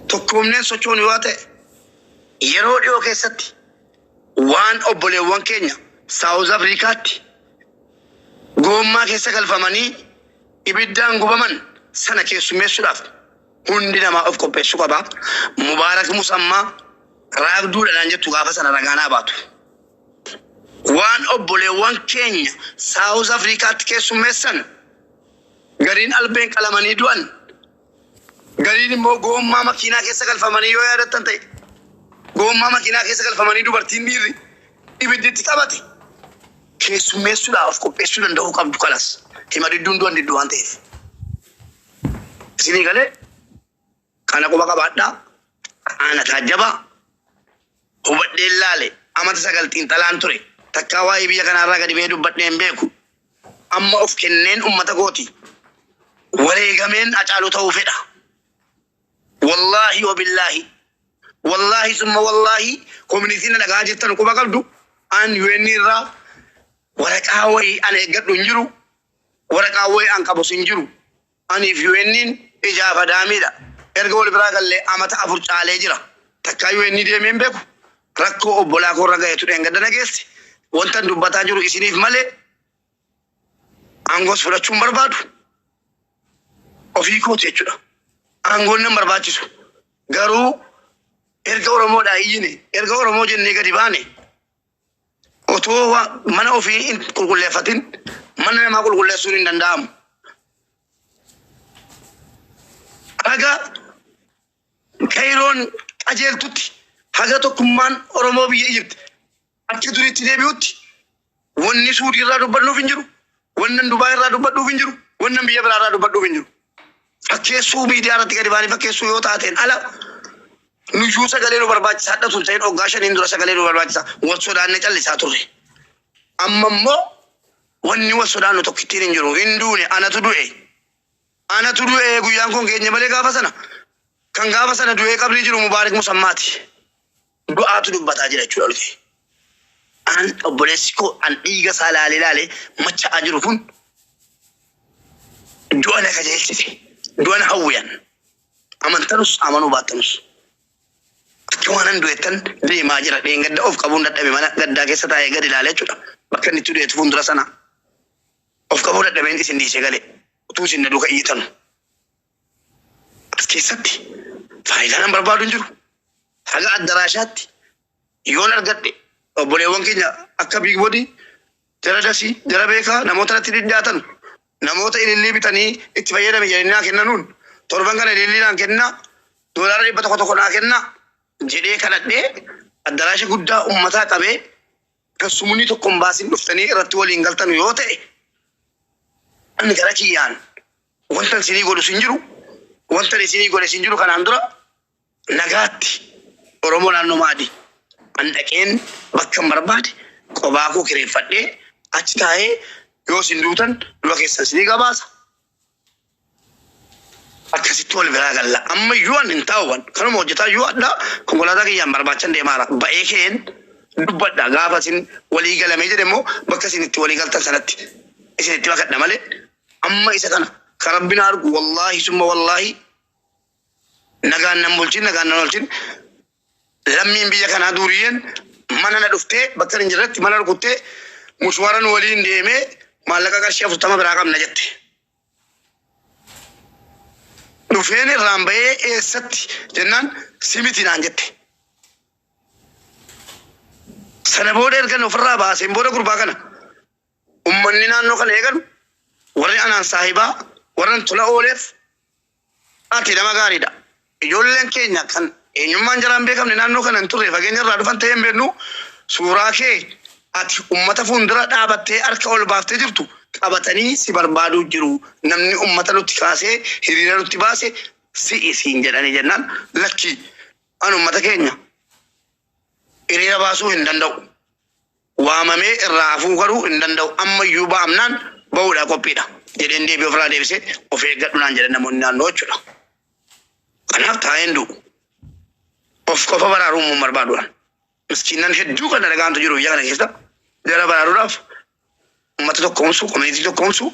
Tokkoomneen sochoonu yoo ta'e, yeroo dhiyoo keessatti waan obboleewwan keenya Saawuz Afrikaatti goommaa keessa galfamanii ibiddaan gubaman sana keessummeessuudhaaf hundi namaa of qopheessuu qaba. Mubaarak Musammaa raagduudha naan jettu gaafa sana ragaa naa baatu. Waan obboleewwan keenya Saawuz Afrikaatti keessummeessan, gariin albeen qalamanii du'an, gariin immoo goommaa makiinaa keessa galfamanii, yoo yaadattan ta'e, goommaa makiinaa keessa galfamanii dubartiin dhiirri ibidditti qabate keessummeessuudhaaf of qopheessuu danda'uu qabdu. Kalas hima didduun du'an didduu waan ta'eef. Isinii galee kana quba qabaadhaa. Ana taajjabaa hubadheen laale, amata 9 xiinxalaan ture. Takkaa waa'ee biyya kanaarraa gadi ba'ee dubbadhee hin beeku. Amma of kenneen ummata kooti wareegameen Hacaaluu ta'uu fedha. Wallaahi wabillaahi, wallaahi summa wallaahi, communityn na dhagaa jirtan quba qabdu. An UN irraa waraqaa wayii an eeggadhu hin jiru. Waraqaa wayii an qabus hin jiru. Aniif UN'n ijaaf adaamiidha. Erga wal biraa gallee amata 4 caalee jira. Takkaa UN deemee hin beeku. Rakkoo obbolaa koorra gaheetu dheengadda na geesse. Wanta dubbataa jiru isiniif malee aangoos fudhachuu hin barbaadu. Ofii kooti jechuudha. Aangoon nan barbaachisu. Garuu erga Oromoodhaa iyyine, erga Oromoo jennee gadi baane, otoo mana ofii hin qulqulleeffatin mana namaa qulqulleessuun hin danda'amu. Haga Kairoon qajeeltutti, haga tokkummaan Oromoo biyya Ijipti akka duriitti deebi'utti, wanni Suudii irraa dubbadhuuf hin jiru. Wanni Dubaay irraa dubbadhuuf hin jiru. Wanni biyya biraa irraa dubbadhuuf hin jiru. Fakkeessuu, miidiyaa irratti gadi baanii fakkeessuu yoo taateen ala, nuyyuu sagalee nu barbaachisa. Hadhatu hin ta'in, waggaa 5n dura sagalee nu barbaachisa. Wal sodaannee callisaa turre. Amma immoo wanni wal sodaannu tokkittiin hin jiru. Hin duune, anatu du'e. Anatu du'e, guyyaan kun keenya malee gaafa sana. Kan gaafa sana du'ee qabrii jiru Mubaarik Musammaati. Du'aatu dubbataa jira jechuudha olkee. An obboleessi koo an dhiiga isaa laalee laalee machaa'aa jiru kun du'a na kajeelchite. Du'a na hawwiyan. Amantanus amanuu baattanus. Akka waan an du'ettan deemaa jira. Dheengadda of qabuun dadhabe, mana gaddaa keessa taa'ee gadi ilaalee jechuudha. Bakka inni itti du'etu fuuldura sana. Of qabuu dadhabeen isin dhiisee gale. Utuu isin na duuka iyyitanu. As keessatti faayidaan an barbaadu hin jiru. Haga addaraashaatti yoon argadhe, obboleewwan keenya akka Big Body, jara dasii, jara beekaa, namoota natti dhidhiyaatan, namoota ilillii bitanii itti fayyadame jedhanii naa kennanuun, torban kana ilillii naan kennaa, doolaara 100 tokko naa kennaa jedhee kadhadhee, addaraasha guddaa ummataa qabee kan sumunii tokko hin baasin dhuftanii irratti waliin galtanu yoo ta'e, ani gara kiyyaan wanta isinii godhu sin jiru, wanta isinii godhe sin jiru. Kanaan dura nagaatti Oromoo naannoo Maadi an dhaqeen bakka hin barbaade qobaa koo kireeffadhee achi taa'ee, yoo isin duutan du'a keessan isinii gabaasa. Akkasitti wal biraa galla. Amma iyyuu an hin taa'u, kanuma hojjetaa iyyuu adda konkolaataa kiyyaan barbaachan deemaara. Ba'ee keen dubbadha. Gaafa isin walii galamee jedhe immoo bakka isin itti walii galtan sanatti isin itti makadha malee, amma isa kana kan Rabbi na argu, wallaahi summa wallaahi, nagaan nan bulchin, nagaan nan oolchin. Lammiin biyya kanaa duuriyyeen mana na dhuftee bakka hin jirretti mana rukuttee, mushwaara nu waliin deemee maallaqa qarshii 40 biraa qabna jette. Dhufeen irraan bahee, eessatti jennaan, simiti naan jette. Sana booda erga ofirraa baaseen booda, gurbaa kana ummanni naannoo kana eegalu, warri anaan saahibaa, warran tola ooleef, ati nama gaariidha. Ijoolleen keenya kan eenyummaan jaraan beekamne naannoo kana hin turre, fageenya irraa dhufan ta'ee hin beeknu, suuraa kee ati ummata fuuldura dhaabattee harka ol baaftee jirtu qabatanii si barbaaduu jiru. Namni ummata nutti kaasee hiriira nutti baase si'i siin jedhanii jennaan, lakki, an ummata keenya hiriira baasuu hin danda'u. Waamamee irraa hafuu garuu hin danda'u. Ammayyuu ba'amnaan ba'uudhaa qophiidha. Jedheen deebii ofirraa deebisee, of eeggadhu naan jedhan namoonni naannoo jechuudha. Kanaaf taa'een du'u. Of qofa baraaruu immoo hin barbaadu. Miskiinnan hedduu kan dalagaantu jiru biyya kana keessa. Jara baraaruudhaaf uummata tokkoomsuu, community tokkoomsuu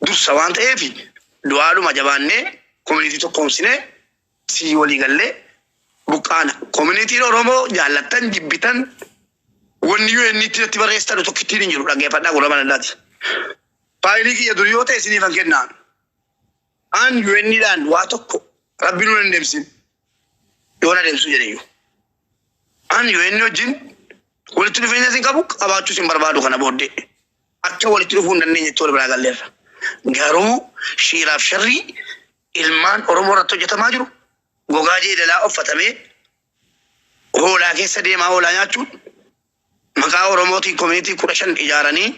dursa waan ta'eef, du'aadhuma jabaannee community tokkoomsinee sii walii gallee Buqqaana. Communityn Oromoo jaallattan jibbitan, wanni UN itti barreessitan tokkittiin hin jiru, dhaggeeffadhaa gurra banadhaati. Faayilii kiyya dur yoo ta'e isiniifan kennaan. An UN-dhaan waa tokko rabbi nu dandeemsin. Yoo na deemsu jedheyyuu. An UN wajjin walitti dhufeenya sin qabu, qabaachuus hin barbaadu kana booddee. Akka walitti dhufuu hin dandeenyetti wal biraa galleerra. Garuu shiiraaf sharrii ilmaan Oromoo irratti hojjetamaa jiru, gogaa jeedalaa uffatamee hoolaa keessa deemaa hoolaa nyaachuun, maqaa Oromootiin community 15 ijaaranii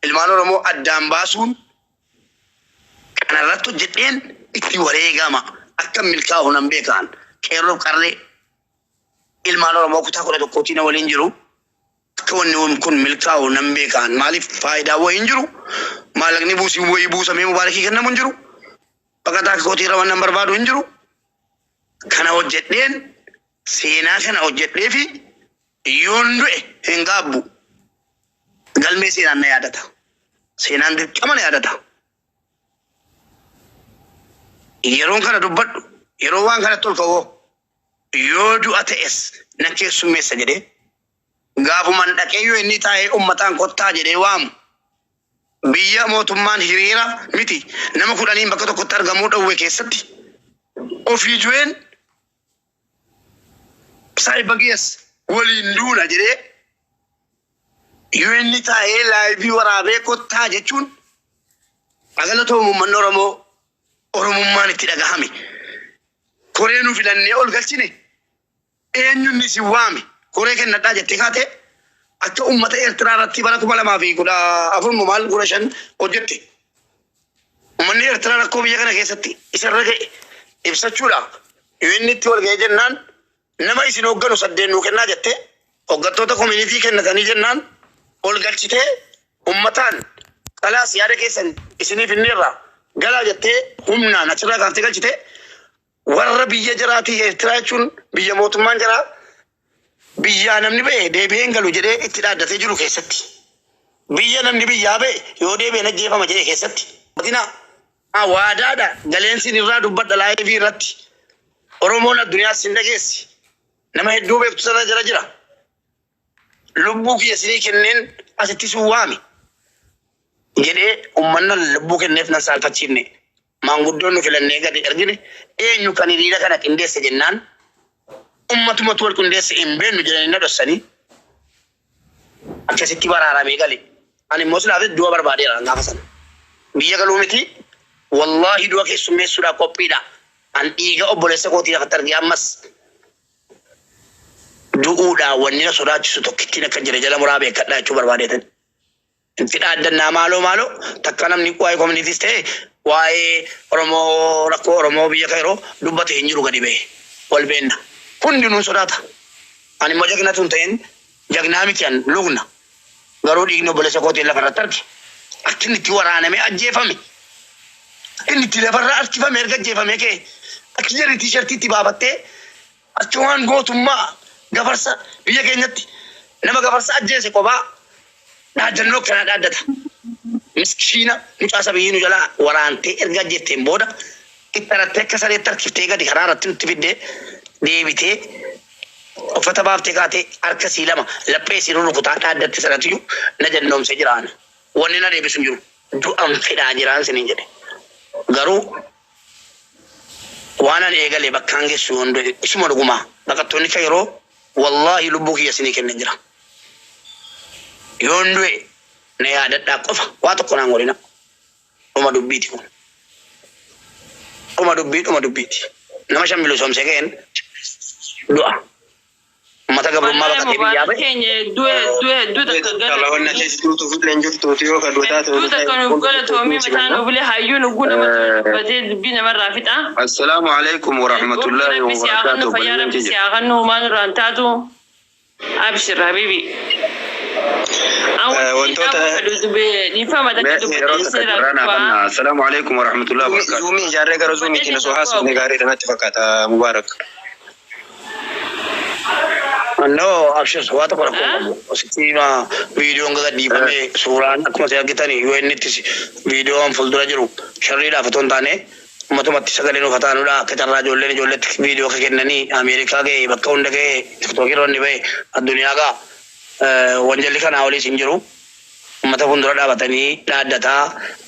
ilmaan Oromoo addaan baasuun, kanarratti hojjedheen itti wareegama. Akka milkaa'u nan beekaan. Qeerroof qarree ilmaan Oromoo kutaa 11tiin waliin jiru. Akka wanni kun milkaa'u nan beekaan. Maaliif? Faayidaa wayii hin jiru. Maallaqni buusii wayii buusamee mubaarakii kennamu hin jiru. Baqataa kootii irra waan nan barbaadu hin jiru. Kana hojjedheen, seenaa kana hojjedhee fi yoon du'e hin gaabbu. Galmee seenaan na yaadata. Seenaan dirqama na yaadata. Yeroon kana dubbadhu, yeroo waan kanatti ol ka'oo, yoo du'a ta'es nan keessummeessa jedhee, gaafuman dhaqee yoo inni taa'ee ummataan kottaa jedhee waamu, biyya mootummaan hiriira miti nama 10n bakka tokkotti argamuu dhowwe keessatti ofii du'een saayiba geess waliin duuna jedhee yoo inni taa'ee live waraabee kottaa jechuun, galatoomu uummanni Oromoo Oromummaan itti dhagahame. Koree nu filannee ol galchine, eenyuun isin waame koree kennadhaa jettee kaate, akka uummata Eertiraa irratti bara 2014 maal 15 hojjette. Uummanni Eertiraa rakkoo biyya kana keessatti isarra ga'e ibsachuudha. Yoo inni itti wal ga'ee jennaan, nama isin hoogganu saddeen nuu kennaa jettee, hooggantoota community kennatanii jennaan ol galchitee, uummataan kalaas yaada keessan isiniif inni irraa galaa jettee humnaan achirraa kaaftee galchitee, warra biyya jaraatii. Eertiraa jechuun biyya mootummaan jaraa biyyaa namni ba'e deebi'ee hin galu jedhee itti dhaaddatee jiru keessatti, biyya namni biyyaa ba'e yoo deebi'een ajjeefama jedhe keessatti. Matina waadaadha galeensiin irraa dubbadha live irratti. Oromoon addunyaa sin dhageessi. Nama hedduu beektu sana jala jira. Lubbuu kiyya isinii kenneen asitti sun waame jedhee, uummanna lubbuu kenneef nan saalfachiifne. Maanguddoon nu filannee gadi ergine eenyu kan hiriira kana qindeesse jennaan, ummatumatu wal qindeesse, hin beeknu jedhanii na dhossanii akkasitti baraaramee gale. Ani immoo silaafis du'a barbaadeera gaafa sana. Biyya galuu miti, wallaahi du'a keessummeessuudhaaf qophiidha. An dhiiga obboleessa kootii lafatti argee ammas du'uudhaa wanni na sodaachisu tokkittiin akka jira jala muraa beekadhaa jechuu barbaadeetan. Itti dhaaddannaa maaloo maaloo, takka namni waa'ee communitys ta'e waa'ee Oromoo, rakkoo Oromoo biyya kan yeroo dubbate hin jiru gadi ba'e. Wal beenna. Hundinuu sodaata. Ani immoo jagnatu hin ta'in, jagnaa miti, an lugna. Garuu dhiigni obboleessa kootiin lafa irratti arge. Akka inni itti waraanamee ajjeefame. Akka inni itti lafarra harkifame erga ajjeefamee ka'e. Akka jarri T-shirt itti baafattee akka waan gootummaa gafarsa biyya keenyatti nama gafarsa ajjeese kophaa dhaaddannoo akkanaa dhaaddata. Miskiina mucaa sabiyyii nu jalaa waraantee erga ajjeetteen booda itti harattee akka sareetti harkiftee gadi karaa irratti nutti fiddee, deebitee uffata baaftee kaatee harka sii lama laphee sii rurrukutaa dhaaddatti sanatiyyuu na jannoomsee jira. Wanni na deebisu hin jiru. Du'an fedhaa jiraan siniin jedhe. Garuu waan ani eegale bakkaan geessu yoon du'e isuma dhugumaa. Baqattoonni kan yeroo, wallaahi lubbuu kiyya isinii kennen jira. Yoon du'e na yaadadhaa qofa, waa tokko naan godhina. Dhuma dubbiiti kun. Dhuma dubbii, dhuma dubbiiti. Nama shan bilisoomsee ka'een du'a. Uummata gabrummaa Wallahi baqatee biyyaa Mubaarak ba'e. keenya hedduu hedduu hedduu takka Inshallah wanna galatoomii. keessa jirtu fuudhee hin jirtuuti yoo kan taate Hedduu takka nuuf galatoomii, mataa nuuf bulee, hayyuu nugguu namatti dubbatee dubbii namarraa fixa. Assalaamu alaikum warahmatullahi Rabbi si haa kennu wabarakatuh. fayyaa, Obboleeyyan Rabbi si kiyya. haa kennu, humaan irraan taatu. Abshir habibi. Wantoota Dhiifama takka Mee yeroo dubbatee takka seera carraa naa dubbaa. kenna. Assalaamu alaikum warahmatullahi wabarakatuh. Zoom ijaarree gara Zoomiitiin osoo haasofne gaariidha natti fakkaata, Mubaarak. No, abshir, waa tokko rakkoo hin qabu. Sitti viidiyoon gadhiifame, suuraan akkuma isin argitanii yoo inni itti viidiyoon fuuldura jiru sharriidhaaf otoo hin taane Uummatumatti sagalee nuuf taanudha. Akka carraa ijoolleen ijoolletti viidiyoo akka kennanii Ameerikaa ga'e, bakka hunda ga'e, Tiktookii irra inni ba'e addunyaa ga'a. Wanjalli kanaa oliis hin jiru. Uummata fuuldura dhaabatanii dhaaddataa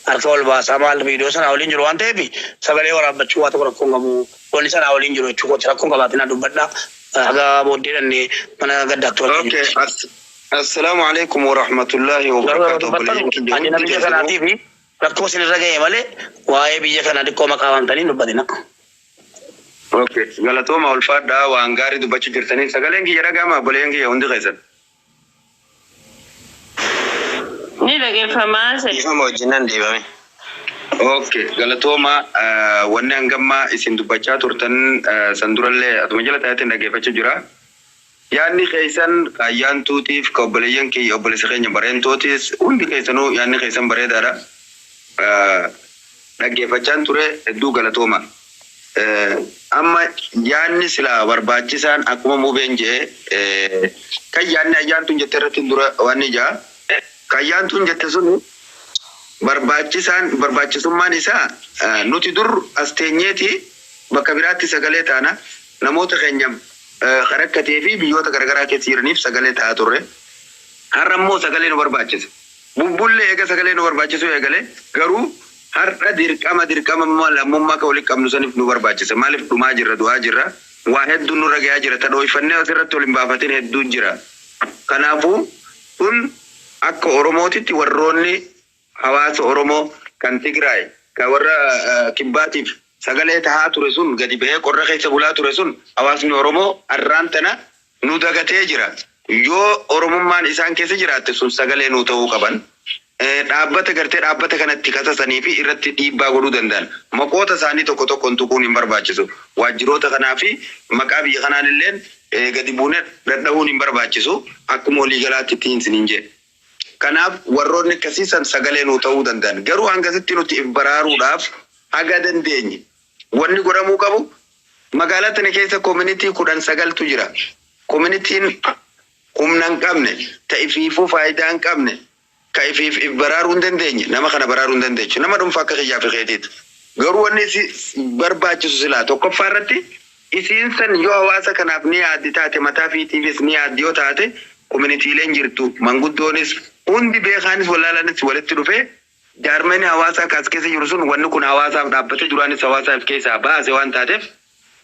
harka ol baasaa maal viidiyoo sanaa oliin jiru waan ta'eef, sagalee waraabbachuu waa tokko rakkoon qabu. Wanni sanaa oliin jiru jechuu kooti, rakkoon qabaatinaa dubbadha. Haga booddee dhannee mana gaddaatti wal. Okay. Assalaamu alaikum warahmatullahi wabarakatuh. Ani biyya kanaatiif rakkoo isin irra ga'e malee waa'ee biyya kanaa xiqqoo maqaa waamtanii hin dubbatina. Okay. Galatooma, ulfaadhaa, waan gaarii dubbachuu jirtanii. Sagaleen kiyya dhaga'ama, obboleeyyan kiyya hundi keessan? Ni dhageeffamaa se. Dhiifama wajjin nan deebame. Okay. Galatooma, wanni hangammaa isin dubbachaa turtan san durallee atuma jala taa'eetiin dhaggeeffachuu jira. Yaadni keessan kaayyaan tuutiif ka obboleeyyan kiyya, obboleessa keenya bareentootis, hundi keessanuu yaadni keessan bareedaadha. Dhaggeeffachaan ture, hedduu galatooma. Amma yaadni silaa barbaachisaan akkuma mubeen jee, kan yaadni ayyaantuun jette irratti dura waan ijaa kan yaantuun jette suni barbaachisaan, barbaachisummaan isaa, nuti dur as teenyeeti bakka biraatti sagalee taana, namoota keenya rakkatee fi biyyoota garaagaraa keessa jiraniif sagalee ta'aa turre. Har'a immoo sagalee nu barbaachisa. Bubbullee eega sagalee nu barbaachisu eegale, garuu har'a dirqama dirqama immoo lammummaa akka walitti qabnu saniif nu barbaachisa. Maaliif dhumaa jirra, du'aa jirra, waa hedduun nurra gahaa jira, tadhooyfannee asirratti wal hin baafatin hedduun jira. Kanaafuu kun akka Oromootitti warroonni hawaasa Oromoo kan Tigraay kan warra kibbaatiif sagalee tahaa ture sun, gadi bahee qorra keessa bulaa ture sun, hawaasni Oromoo har'aan tana nu dagatee jira. Yoo Oromummaan isaan keessa jiraatte sun sagalee nuu ta'uu qaban. Dhaabbata gartee dhaabbata kanatti kasasanii fi irratti dhiibbaa godhuu danda'an. Maqoota isaanii tokko tokkoon tuquun hin barbaachisu. Waajjiroota kanaa fi maqaa biyya kanaan illeen gadi buunee dhadhahuun hin barbaachisu. Akkuma waliigalaatti ittiin isiniin jedhe. Kanaaf warroonni akkasiisan sagalee nuu ta'uu danda'an. Garuu hangasitti nuti if baraaruudhaaf haga dandeenye. Wanni godhamuu qabu, magaalaa tana keessa community 19tu jira. Communityn humna hin qabne, ta ifiifuu faayidaa hin qabne, ka ifiif if baraaruu hin dandeenye, nama kana baraaruu hin dandeechu. Nama dhuunfaa akka kiyyaa fi keetiiti. Garuu wanni isi barbaachisu silaa tokkoffaa irratti isiin san yoo hawaasa kanaaf ni yaaddi taate, mataa fiitiifis ni yaaddi yoo taate, communityleen jirtu manguddoonis hundi beekaanis wallaalaanis walitti dhufee jaarmeni hawaasaa kaas keessa jiru sun, wanni kun hawaasaaf dhaabbate, duraanis hawaasaaf keessaa baase waan taateef,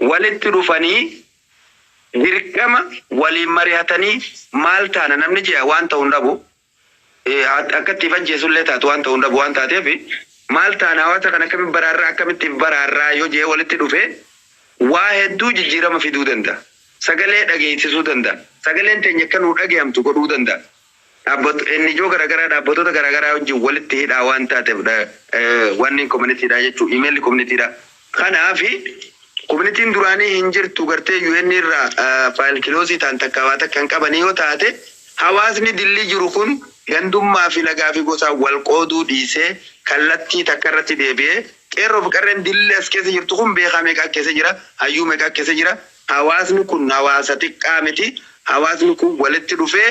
walitti dhufanii dirqama waliin mari'atanii maal taana namni ji'a waan ta'u hin dhabu. Akka itti ajjeesullee taatu waan ta'u hin dhabu waan taateef, maal taana, hawaasa kana akkamitti baraarraa, akkamitti baraarraa yoo jee walitti dhufee waa hedduu jijjiirama fiduu danda'a. Sagalee dhageessisuu danda'a. Sagaleen teenya akka nuu dhagayamtu godhuu danda'a. Dhaabbatu ennijoo garaagaraa, dhaabbattoota garaagaraa wajjin walitti hidhaa waan taateef, wanni communitydha jechuudha. Emailli communitydha. Kanaafi communityn duraanii hin jirtu, gartee UN irraa file close ta'an takka waa takka hin qabanii yoo taate, hawaasni dillii jiru kun gandummaa fi lagaa fi gosaan wal qooduu dhiisee kallattii takka irratti deebi'ee, qeerroo fi qarreen dilli as keessa jirtu kun beekaa meeqaa keessa jira, hayyuu meeqaa keessa jira. Hawaasni kun hawaasa xiqqaa miti. Hawaasni kun walitti dhufee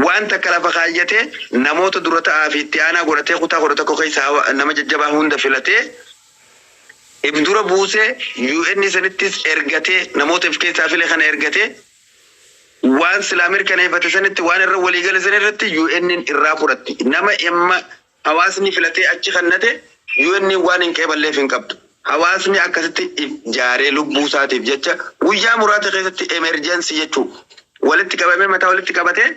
waan takka lafa kaayyatee, namoota dura ta'aa fi itti aanaa godhatee, kutaa 11 keessa nama jajjabaa hunda filatee if dura buusee, UN sanittis ergatee, namoota if keessaa file kana ergatee, waan silaa mirkaneeffate sanitti, waan irra waliigale san irratti UN irraa fudhatti. Nama amma hawaasni filatee achi kannate UN waan hin qeeballeef hin qabdu. Hawaasni akkasitti if jaaree lubbuu isaatiif jecha guyyaa muraasa keessatti emergency jechuu walitti qabamee, mataa walitti qabatee,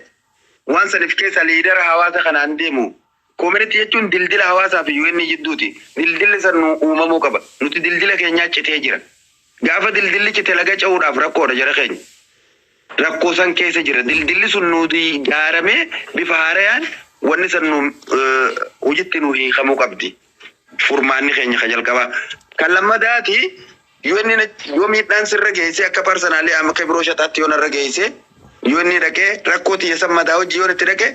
waan san if keessa leadera hawaasa kanaan deemu. Community jechuun dildila hawaasaa fi UN jidduuti. Dildilli san nu uumamuu qaba. Nuti dildila keenyaa citee jira. Gaafa dildilli cite laga ce'uudhaaf rakkoodha jara keenya. Rakkoo san keessa jira. Dildilli sun nuti ijaaramee bifa haarayaan wanni san nu hojitti nu hiikamuu qabdi. Furmaanni keenya ka jalqabaa. Kan lammadaati, yoo inni yoo miidhaan sirra geesse, akka personally amma akka biroo shataatti yoo narra geesse, yoo inni dhaqee rakkoo tiyya san mataa hojii yoo itti dhaqe,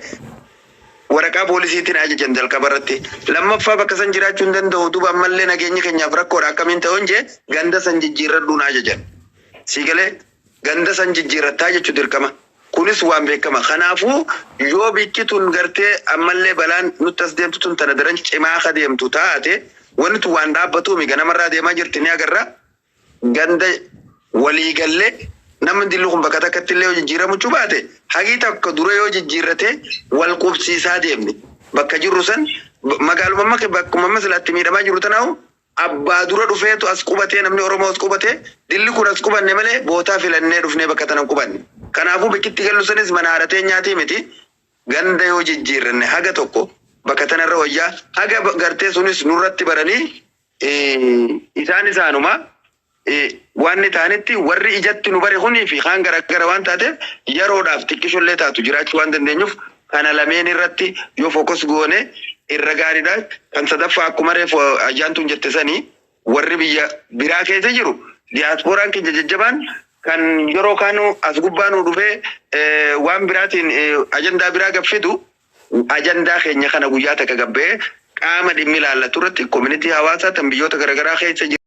waraqaa poolisiitiin ajajan jalqaba irratti. Lammaffaa bakka san jiraachuu hin danda'u, duuba ammallee nageenyi keenyaaf rakkoodha, akkamiin ta'u jee, ganda san jijjiirradhuun ajajan. Sii galee, ganda san jijjiirrattaa jechuu dirqama. Kunis waan beekama. Kanaafuu yoo bikki tun gartee ammallee balaan nutti as deemtu tun tana daran cimaa akka deemtu taate Wanni tun waan dhaabbatuumi ganamarraa deemaa jirti ni agarra. Ganda waliigallee namni dillu kun bakka takkatti illee yoo jijjiiramu baate, hagii takka dura yoo jijjiirrate wal qubsiisaa deemne, bakka jirru san magaaluma amma bakkuma amma silaatti miidhamaa jiru tanaahu abbaa dura dhufeetu as qubatee, namni Oromoo as qubatee dilli kun as qubanne malee bootaa filannee dhufnee bakka tana hin qubanne. Kanaafuu bikkitti gallu sanis mana haadhatee nyaatii miti. Ganda yoo jijjiirranne haga tokko bakka tanarra wayyaa, haga gartee sunis nurratti baranii isaan isaanuma waan ni ta'anitti warri ijatti nu bare kunii fi kaan garagara waan taateef yeroodhaaf xiqqishollee taatu jiraachuu waan dandeenyuuf, kana lameen irratti yoo focus goone irra gaariidha. Kan sadaffaa, akkuma reefu ayyaantuun jette sanii, warri biyya biraa keessa jiru, diyaaspooraan keenya jajjabaan kan yeroo kaanu as gubbaa nu dhufee waan biraatiin ajandaa biraa gaffidu, ajandaa keenya kana guyyaa takka gabbee qaama dhimmi ilaallatu irratti, community hawaasaa tan biyyoota garaagaraa keessa jiru.